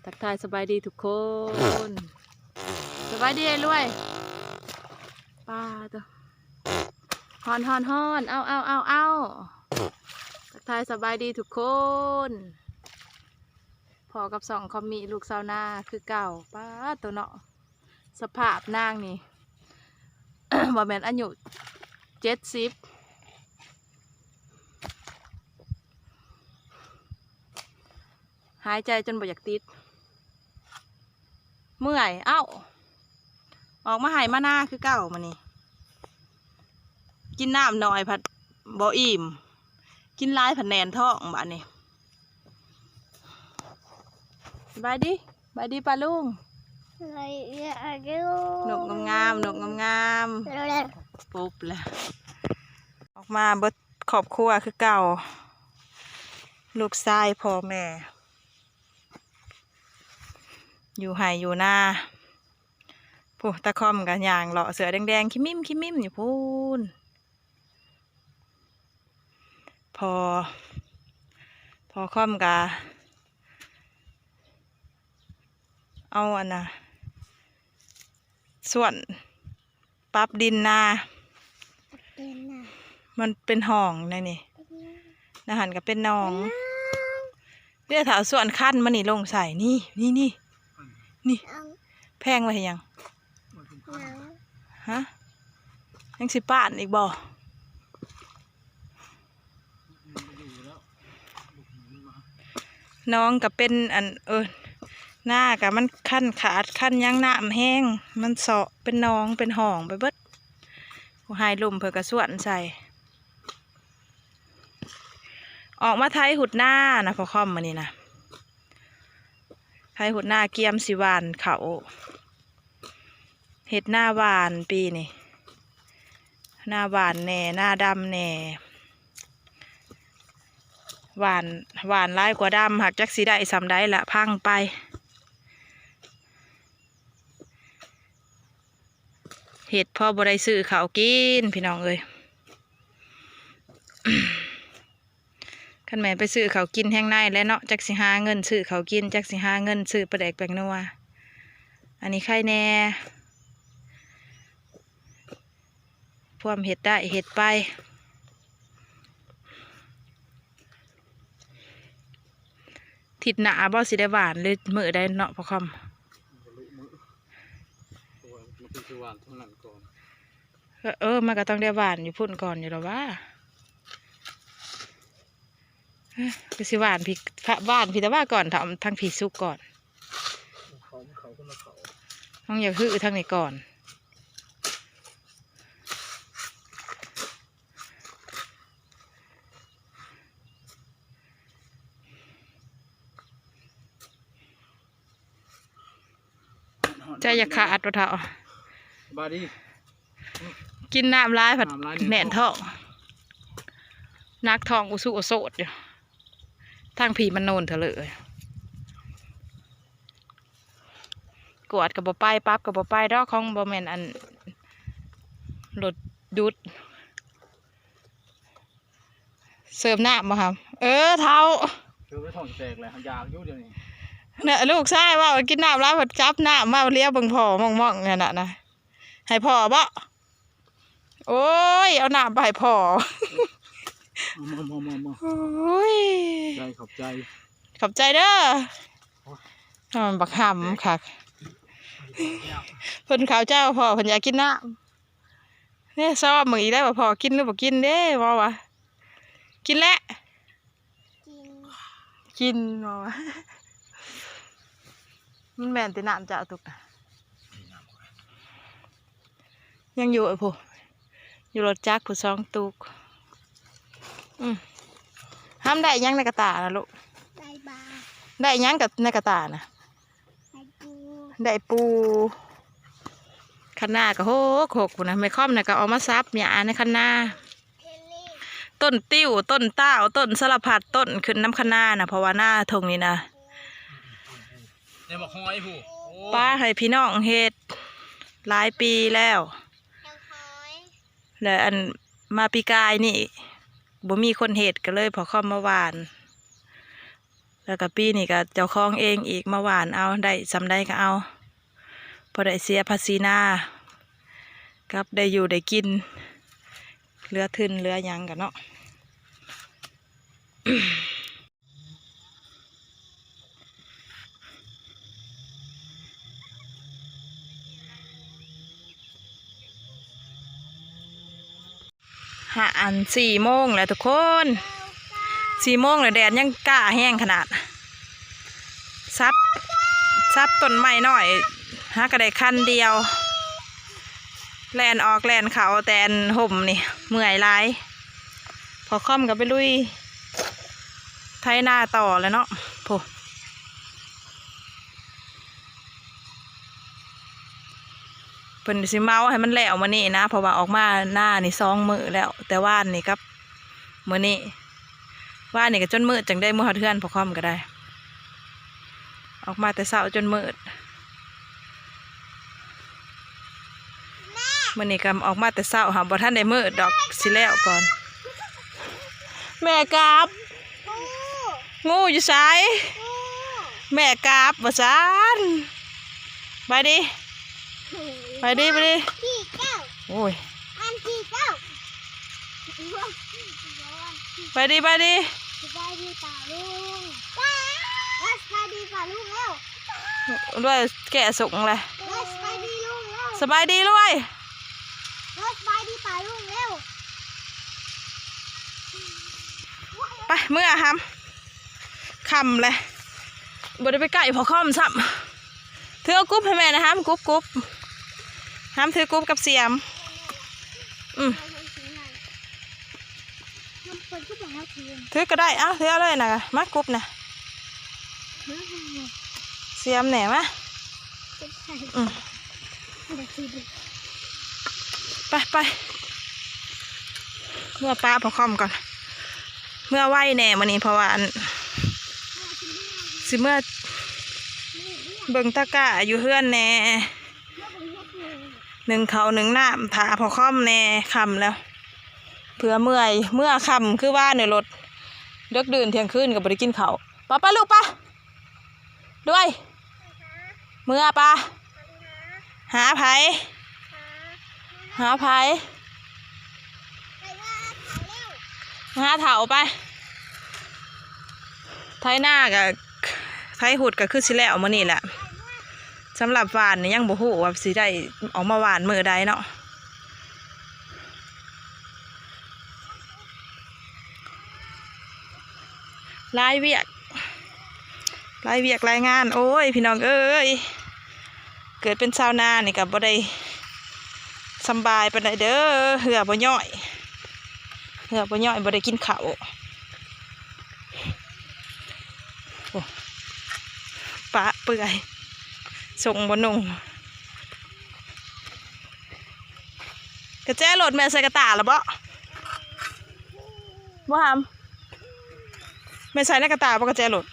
ທັກທາຍສະບາຍດີທຸກຄົນ. ສະບາຍດີອ້າຍລວຍ. ປາໂຕ ຮ້ອນໆໆ ເອົາໆໆ ທັກທາຍສະບາຍດີທຸກຄົນ. ພໍ້ກັບຊ່ອງຄອມມີລູກຊາວນາຄືເກົ່າ. ປາໂຕເນາະ ສະພາບນາງນີ້ ບໍ່ແມ່ນອາຍຸເຈັດສິບ ຫາຍໃຈຈົນບໍ່ຢາກຕິດ ເມື່ອຍ. ເອົ້າ ອອກມາໄຮ່ມານາຄືເກົ່າມື້ນີ້. ກິນນ້ຳໜ້ອຍພັດບໍ່ອີ່ມ ກິນຫຼາຍພັດແໜ້ນທ້ອງບາດນີ້. ສະບາຍດີ ສະບາຍດີປ້າລຸງ. ສະບາຍດີປ້າລຸງ. ນົກງາມໆ ນົກງາມໆ ປຸບລະ. ອອກມາເບິດຄອບຄົວຄືເກົ່າ ລູກຊາຍພໍ່ແມ່ ຢູ່ໄຮ່ຢູ່ນາ. ພຸ້ນ ຕາຄອມກໍຍ່າງເລາະເສື້ອແດງໆ ຂິ້ມິ້ມຂິ້ມິ້ມຢູ່ພຸ້ນ. ພໍ້ ພໍ້ຄອມກະເອົາອັນນ່າ ສວນປັບດິນນາ ມັນເປັນຮ່ອງໃນນີ້ ໃນຫັ້ນກໍເປັນໜອງ. ເດ້ ຖ້າເອົາສວນຄັນມານີ້ລົງໃສ່ ນີ້ ນີ້ ນີ້ ນີ້ ແພງໄວ້ເຮັດຫຍັງ? ຮະ? ຍັງຊິປ້ານອີກບໍ່? ໜອງກໍເປັນອັນ ເອີ ນາກໍມັນຄັນຂາດຄັນຫຍັງ ນ້ຳແຮງ ມັນເຊາະເປັນໜອງເປັນຮ່ອງໄປເບິດ. ຜູ້ໃຫ້ລົມເພິ່ນກໍສວນໃສ່. ອອກມາໄຖຮຸດນານະ ພໍ່ຄອມ ມື້ນີ້ນະ ໄຖຮຸດນາກຽມຊິຫວ່ານເຂົ້າ ເຮັດນາຫວ່ານປີນີ້ ນາຫວ່ານແດ່ ນາດຳແດ່ ຫວ່ານ ຫວ່ານຫຼາຍກວ່າດຳ ຫາກຈັກຊິໄດ້ສ່ຳໃດລະ ພັງໄປ. ເຮັດພໍບໍ່ໄດ້ຊື້ເຂົ້າກິນ ພີ່ນ້ອງເອີຍ. ຄັນແມ່ນໄປຊື້ເຂົ້າກິນແຮງໃນແຫຼະເນາະ ຈັກຊິຫາເງິນຊື້ເຂົ້າກິນ ຈັກຊິຫາເງິນຊື້ປາແດກແປ້ງນົວ. ອັນນີ້ໄຄແດ່ ພວມເຮັດໄດ້ເຮັດໄປ. ທິດໜ້າບໍ່ ຊິໄດ້ຫວ່ານ ຫຼືມື້ໃດເນາະ ພໍ່ຄອມ? ບໍ່ຮູ້ມື້ ເພາະວ່າມັນຕ້ອງໄປຫວ່ານທາງນັ້ນກ່ອນ. ເອີ ເອີ ມັນກໍຕ້ອງໄດ້ຫວ່ານຢູ່ພຸ້ນກ່ອນຢູ່ແລ້ວຫວາ. ເອີ ກໍຊິຫວ່ານພີ້ ຫວ່ານພີ້ແຕ່ວ່າກ່ອນ ທາງພີ້ສຸກກ່ອນ. ເຂົາ ເຂົາຄົນລະເຂົາ ຕ້ອງຢາກຮື້ທາງນີ້ກ່ອນ. ໃຈຢາກຂາດບໍ່ເຖົ້າ? ສະບາຍດີ. ກິນນ້ຳຫຼາຍພັດ ນ້ຳຫຼາຍແໜ້ນທ້ອງ ແໜ້ນທ້ອງ ໜັກທ້ອງອຸສຸອຸໂສດຢູ່. ທາງພີ້ມັນໂນນເຖົ້າເລີຍ ກວດກໍບໍ່ໄປ ປັບກໍບໍ່ໄປດອກ ຂອງບໍ່ແມ່ນອັນລົດດຸດ. ເສີມນ້ຳບໍ່ຫຳ? ເອີ ເຖົ້າ ເສີມໄປທ້ອງແຕກແລ້ວ ຢາກຢູ່ດຽວນີ້. ນະ ລູກຊາຍເວົ້າກິນນ້ຳຫຼາຍ ພັດຈັບນ້ຳມາຫຼຽວເບິ່ງພໍ່ມອງໆ ນັ້ນນະ ໃຫ້ພໍ່ບໍ? ໂອ້ຍ ເອົານ້ຳໄປໃຫ້ພໍ່. ມາ ມາ ມາ ມາ ໂອ້ຍ ຂອບໃຈ ຂອບໃຈ ຂອບໃຈເດີ. ໂອ້ຍ ມັນບັກຫຳຄັກ ເພິ່ນເຂົ້າໃຈວ່າພໍ່ເພິ່ນຢາກກິນນ້ຳ. ເດ້ ຊອມເບິ່ງອີກໄດ້ວ່າພໍ່ກິນຫຼືບໍ່ກິນເດ້ ເວົ້າວ່າກິນແຫຼະ ກິນ ກິນ ເວົ້າວ່າ. ມັນແມ່ນຕິນ້ຳເຈົ້າຕຸກນະ? ຍັງຢູ່ເອີຍ ຜູ້ ຢູ່ລົດຈັກຜູ້ສອງຕຸກ. ອືມ ຫຳໄດ້ຫຍັງໃນກະຕ່ານະລູກ? ໄດ້ບາ ໄດ້ຫຍັງກັບໃນກະຕ່ານະ? ໄດ້ປູ ໄດ້ປູ. ຄັນນາກໍໂຮກໆ ພຸ້ນນະ ແມ່ຄອມນະກໍເອົາມາສັບຫຍ້າໃນຄັນນາ. ຕົ້ນຕິ້ວ ຕົ້ນຕ້າວ ຕົ້ນສາລະພັດຕົ້ນຂຶ້ນນຳຄັນນານະ ເພາະວ່ານາທົ່ງນີ້ນະ ແນວໝາກຫອຍຜູ້ ໂອ້ ປາໃຫ້ພີ່ນ້ອງເຮັດຫຼາຍປີແລ້ວ ແລ້ວອັນມາປີກາຍນີ້ບໍ່ມີຄົນເຮັດ ກໍເລີຍພໍ່ຄອມມາຫວ່ານ. แล้วก็ปีนี้ก็เจ้าของเองอีก มาหว่านเอา ได้ส่ำใดก็เอา พอได้เสียภาษีนา กับได้อยู่ได้กิน เหลือทุนเหลือหยังก็เนาะ หา อัน สี่โมงแล้วทุกคน สี่โมงแล้ว แดดยังกล้าแฮงขนาด สับ สับต้นไม้น้อย หาก็ได้คันเดียว แล่นออกแล่นเข้าแต่อันห่มนี่ เมื่อยหลาย พ่อค่อมก็ไปลุยไถนาต่อแล้วเนาะ โพ เพิ่นสิเมาให้มันแล้วมื้อนี้นะ เพราะว่าออกมานานี่สองมื้อแล้ว แต่วานนี่กับมื้อนี้ วานนี่ก็จนมืดจั่งได้เมือฮอดเฮือนพ่อค่อมก็ได้ ออกมาแต่เช้าจนมืด มื้อนี้ก็ออกมาแต่เช้า หาบ่ทันได้มืดดอก สิแล้วก่อน แม่กราบ งูอยู่ไส แม่กราบว่าซั่น ไปดิ ไปดิ ไปดิ โอ้ย ไปดิ ไปดิ สบายดีป้าลุง สบายดีป้าลุงเร็ว ด้วยแกะส่งเลย สบายดีลุงเร็ว สบายดีลุย สบายดีป้าลุงเร็ว ไป เมือหำ ค่ำเลย บ่ได้ไปใกล้พ่อค่อมซ้ำ ถือเอากุบให้แม่นะหำ กุบ กุบ หำถือกุบกับเสียม อืม ถือก็ได้ เอ้า ถือเอาเลยนะ มากุบนะ เสียมแหน่มา อืม ไป ไป เมือปะพ่อค่อมก่อน เมือไวแหน่มื้อนี้ เพราะว่าอัน สิเมือเบิ่งตะกร้าอยู่เฮือนแหน่ นึ่งข้าวนึ่งน้ำ ถ่าพ่อค่อมแหน่ ค่ำแล้ว เผื่อเมื่อย เมือค่ำคือว่านี่ รถเดิกดื่นเที่ยงคืนก็บ่ได้กินข้าว ปะ ปะลูกปะ ด้วย เมือปะ หาไผ หาไผ หาเฒ่าไป ไถนาก็ ไถหุดก็คือสิแล้วมื้อนี้แหละ สำหรับหว่านนี่ยังบ่ฮู้ว่าสิได้ออกมาหว่านมื้อใดเนาะ หลายเวียก หลายเวียกหลายงาน โอ้ย พี่น้องเอ้ย เกิดเป็นชาวนานี่ก็บ่ได้สำบายปานใดเด้อ เหื่อบ่ย่อย เหื่อบ่ย่อย บ่ได้กินข้าว โอ้ ปะเปื่อย ส่งบ่นุ่ง กระแจรถแม่ใส่กระตาแล้วบ่ บ่หำ แม่ใส่ในกระตาบ่กระแจรถ